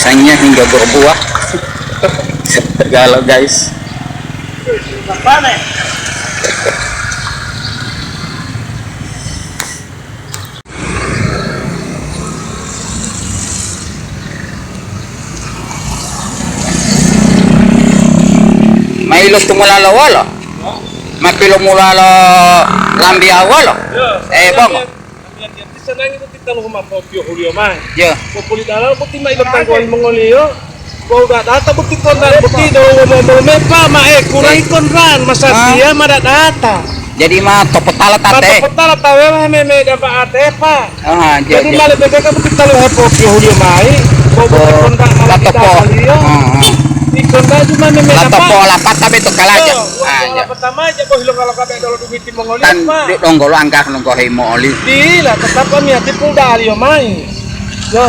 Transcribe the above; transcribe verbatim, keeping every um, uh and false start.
Hanya hingga berbuah. Segala, guys. Mailo tumulalo wolo? Mapilomulalo lambiya wolo? Eh, bongo. Sanangi boti talu huma popiyohuliyo mayi. Ya. Populi dalalo boti ma ilotangguwali mongoliyo. Wawu dadata boti konran boti do womomolo mepa ma e kurangi konran masatiya ma dadata. Jadi ma topotala tate. Ma topotala tawewa meme damba atepa. Ah, jadi ma lebih beka boti talu hepopiyohuliyo mayi. Bo boti konran ma latopo. Di konran cuma meme damba. Latopo lapata beto kalaja. Ah, ya. Pertama aja boh lo kalau kabe dolo duit Timongoliyo, Pak. Tan di donggolo angga nunggohi mo'oli. Dila, tetap kami ati pudaliyo mayi. Yo,